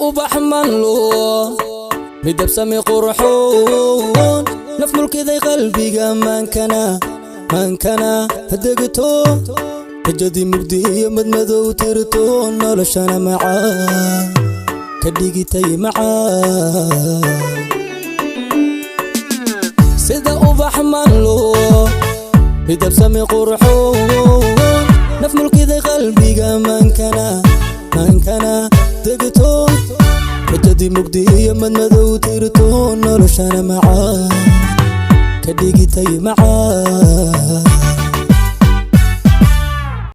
Ubax manlo midabsami qurxoon, naf mulkiday qalbiga, maankana maankana degto, rajadii mugdi iyo madmadow tirto, noloshana macaa ka dhigitay macaa. Sida ubax manlo midabsami qurxoon, naf mulkiday qalbiga, maankana maankana degto, rajadii mugdi iyo madmadow tirto, noloshana macaa ka dhigitay macaa.